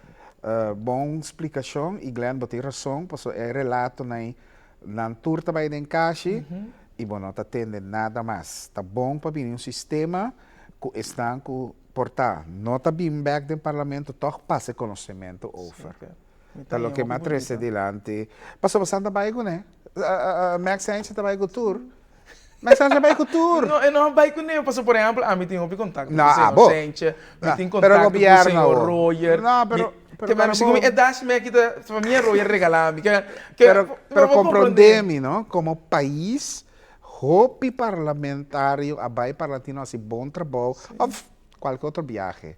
bon splikashon i Glenn bo tin rason pasobra e relatonan nan tur ta bai den kashi i bo no ta tende nada mas. Ta bon pa bini un sistema ku esnan ku por ta no ta bin bek den parlamento tòg pasa e konosementu over. Ta loke mi a trese dilanti pasobra bosan ta bai kuné. Max Sanchez ta bai ku tur. Max Sanchez a bai ku tur.
No, e no a bai kuné, pasobra por ehèmpel ami tin hopi kontakto ku señor Sanchez, mi tin kontakto ku señor Royer.
No, pero
Ke mi segun mi e dashi mi aki ta famia Royer regalá mi.
Pero pero komprondé mi no, komo pais hopi parlamentario a bai Parlatino hasi bon trabou òf kualke otro biahe.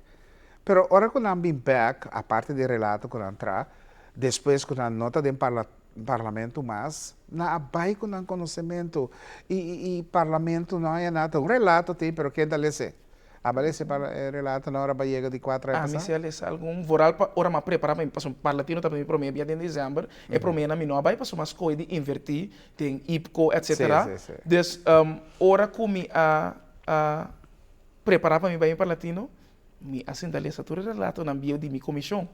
Pero ora ku nan bin bèk, aparte di e relato ku nan traha, despues ku nan no ta den parla. Parlamento mas nan a bai ku nan konosementu i i parlamento no haya nada un relato tin pero ken ta lese aba lese e relato na ora ba yega di kuater aña
Ami
pasá.
si a lesa algun vooral pa ora mi a prepara pa mi pasobra Parlatino tabata mi prome bia den december e prome nan mi no a bai pasobra mi a skohe di inverti den IPCO etcetera dus ora ku mi a a prepara pa mi bai mi Parlatino Mi a sinta lesa tur e relatonan bieu di mi komishon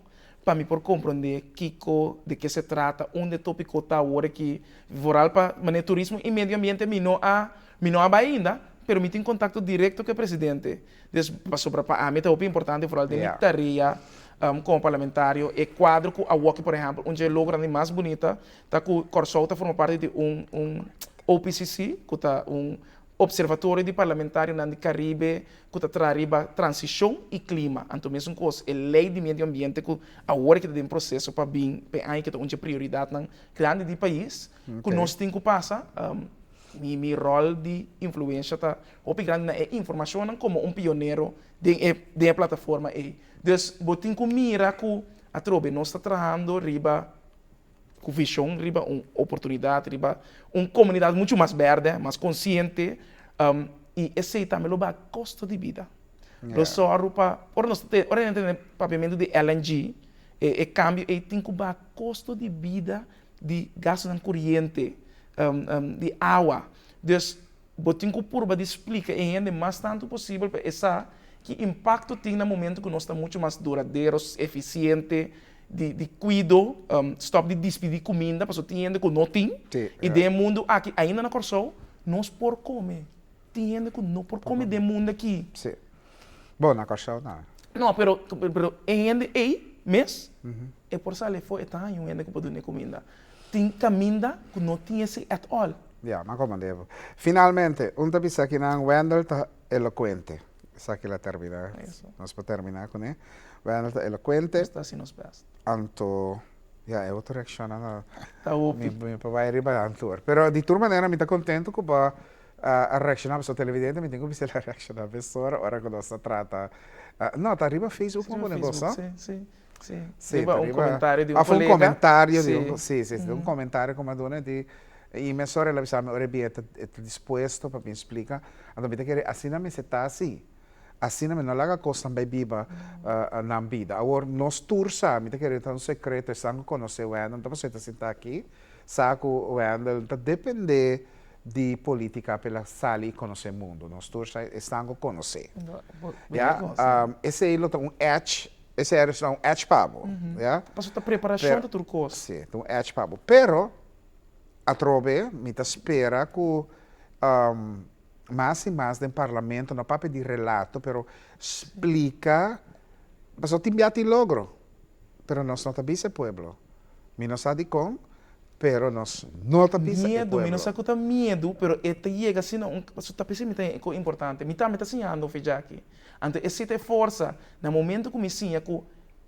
pa mi por komprondé kiko, de ke se trata, unda e topiko ta awor aki. Vooral pa manera turismo i medio ambiente mi no a mi no a bai ainda, pero mi tin kontakto direkto ku e presidente. Dus pasobra pa ami ta hopi importante vooral den mi tarea komo parlamentario e kuadro ku awoki por ehèmpel un dje logronan di mas bunita ta ku Kòrsou ta forma parti di un un OPCC ku ta un Observatorio di Parlamentarionan di Caribe cu ta traha riba transicion y clima. Anto mesun cos, e ley di medio ambiente cu awor ki ta den proceso pa bin p'e aña ki ta un dje prioridadnan grandi di pais cu nos tin cu pasa. Mi mi rol di influencia ta hopi grandi na e informacionnan como un pionero den e den e plataforma ey. Dus bo tin cu mira cu atrobe nos ta trahando riba. Ku vishon riba un oportunidat, riba un komunidat muchu mas bèrdè, mas konsiente, i esei tambe lo baha kosto di bida. Lo sòru pa, ora nos ta ora hende tende papiamentu di LNG, e kambio ei tin ku baha kosto di bida di gastunan koriente, di awa. Dus Bo tin ku purba di splika e hende mas tantu posibel pa e sa ki impakto tin na momentu ku nos ta muchu mas duradero, efisiente, di di kuido, stòp di dispidí kuminda pasobra tin hende ku no tin i den e mundu aki ainda na Kòrsou nos por kome, tin hende ku no por kome den e mundu aki.
Sí. Bo, na Kòrsou no.
No, pero pero e hende ei mes e por sali afó e ta haña un hende ku por dun'é kuminda. Tin kaminda ku no tin esei at all.
Ya, m'a komand'é bo. Finalmente, un ta bisa kinan Wendell ta elokuente. Esaki la terminá. Nos por terminá kuné. Wendell ta elokuente.
Nos ta hasi nos bèst.
Anto, ya, e otro reakshonnan
ta hopi.
Mi por bai riba nan tur. Pero di tur manera mi ta kontentu ku bo. a reakshoná, pasobra televidente mi tin ku bisa el a reakshoná mesora ora ku nos a trata, no ta riba Facebook bo pone kos no?
Sí, sí, sí.
Sí,
Riba
ta
un
riba,
komentario di un
òf un
kolega.
komentario di
Sí.
un, sí, sí, un komentario ku mi a duna di, i mesora el a bisa mi ora e bia e ta dispuesto pa bin splika, anto mi ta kere asina mester ta así. Asina mi no laga kosnan bai biba nan bida. Awor, nos tur sa, mi ta kere ta un sekreto, esnan ku konosé Wendell, no ta pasobra e ta sinta aki, sa ku Wendell ta dependé di polítika pa el a sali i konosé mundu. Nos tur sa, esnan ku konosé. Ya, esei lo ta un edge, esei a resultá un edge pa bo, ya.
Pasobra ta preparashon ta tur kos.
Sí, ta un edge pa bo. Pero, atrobe mi ta spera ku mas y mas den parlamento, no papia di relato, pero splica, pasobra tin bia tin logro, pero nos no ta bisa e pueblo. Mi no sa dicon, pero nos no ta bisa e
Miedu, mi
pueblo.
no sa cu ta miedu, pero e ta yega asina un, pasobra ta p'esei mi ta e cos importante. Mi tambe ta siñando fecha aki. Anto esei ta e forsa, na momento cu mi siña cu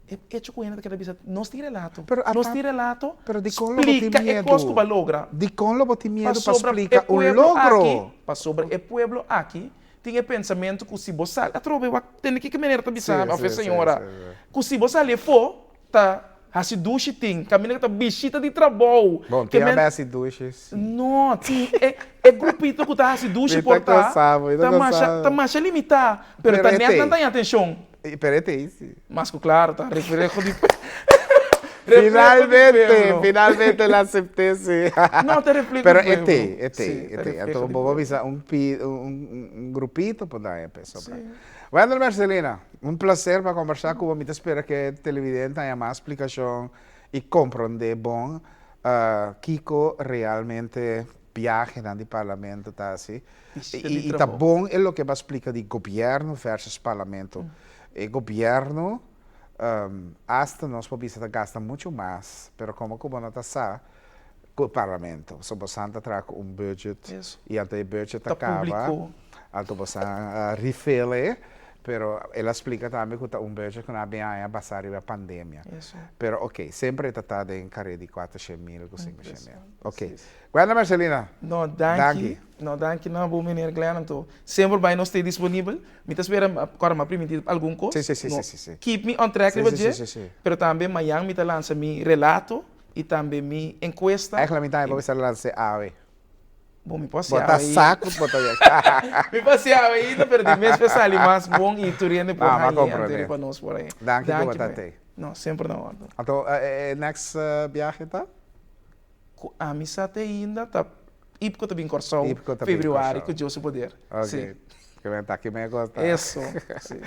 E hecho cu hende ta keda bisa, nos tin relato,
Pero
nos
ata,
tin relato,
pero dikon lo bo tin
splika e kos ku
miedu?
bo a logra.
Dikon lo bo tin miedu pa
Pasobra e
splika un
pueblo aki,
logro?
pasobra e pueblo aki tin e pensamentu ku si bo sali, atrobe wak tende kiko meneer ta bisa
Sí,
mi òf e
sí, sí,
señora,
sí, sí.
ku si bo sali afó ta hasi dushi tin, kaminda ku ta bishita di trabou,
Bon,
ke
tin
men,
a hasi dushi sí.
no, tin e e grupito ku ta hasi dushi
Mi ta
por ta,
gosa bo, mi ta
ta masha,
gosa
ta
bo.
masha limitá, pero
Pero
ta
e
nèt nan
t'ei.
ta haña atenshon.
Pero e t'ei sí.
Mas ku klaro ta refleho di refleho di
Finalmente,
pueblo.
finalmente el a acepté sí.
No, ta refleho di
Pero e
pueblo.
t'ei, e t'ei,
Sí,
e
ta
t'ei.
refleho
Anto
di
bo por
pueblo.
bisa un pi, un un grupito por daña p'e sobra.
Sí.
Wendel Mercelina, un placer pa combersa cu bo. Mi ta spera cu e televidente haña mas splicacion y comprende bon kico realmente biahenan di Parlamento ta haci. I ta bon e loke bo a splika di gobièrnu versus parlamento. E gobièrnu asta nos por bisa ta gasta muchu mas, pero komo ku bo no ta sa ku e parlamento. So bosan ta traha ku un budget i anto e budget ta kaba, anto bosan refill e, pero el a splika tambe ku ta un budget ku nan a bin haña basá riba pandemia. Pero ok, semper e ta ta den kare di 400 mil ku 500 mil. Ok. Gwenda Mercelina,
No, danki.
Danki.
No, danki na bo, meneer Glenn. Anto, semper bai nos stay disponibel. Mi ta spera, kòrda mi a primintí algun kos.
Sí, sí, sí,
No,
sí, sí, sí.
keep me on track
Sí,
riba
sí,
dje.
sí, sí, sí.
Pero tambe mañan mi ta lansa mi relato i tambe mi enkuesta.
Eigenlijk mi tambe por bisa lansa awe.
Bon, mi por hasi
Bo ta
awe
sa
ainda.
ku bo ta yega.
Mi por hasi awe ainda, pero di mes por sali mas bon i tur hende por
No, mi a
hañ'é anto
komprendé.
riba nos por ahí.
Danki ku bo
Danki,
ta
man.
tei.
No, semper na orde.
Anto, e next biahe ta?
Ku ami sa te ainda ta Ipko ta bin Kòrsou
Ipko ta bin
februari
Kòrsou.
ku Dios su poder.
Ok.
Sí.
Ke men ta ki men gosta.
Eso, sí.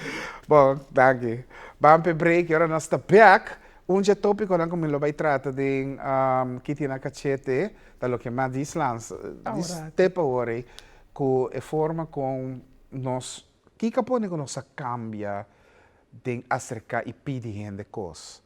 Bon, danki. Ban p'e break i ora nos ta bèk, un dje tópikonan ku mi lo bai trata den Kiti na Kachete ta loke mas dis lans, dis tep awor ei, ku e forma kon nos, kiko a pone ku nos a kambia den aserká i pidi hende kos.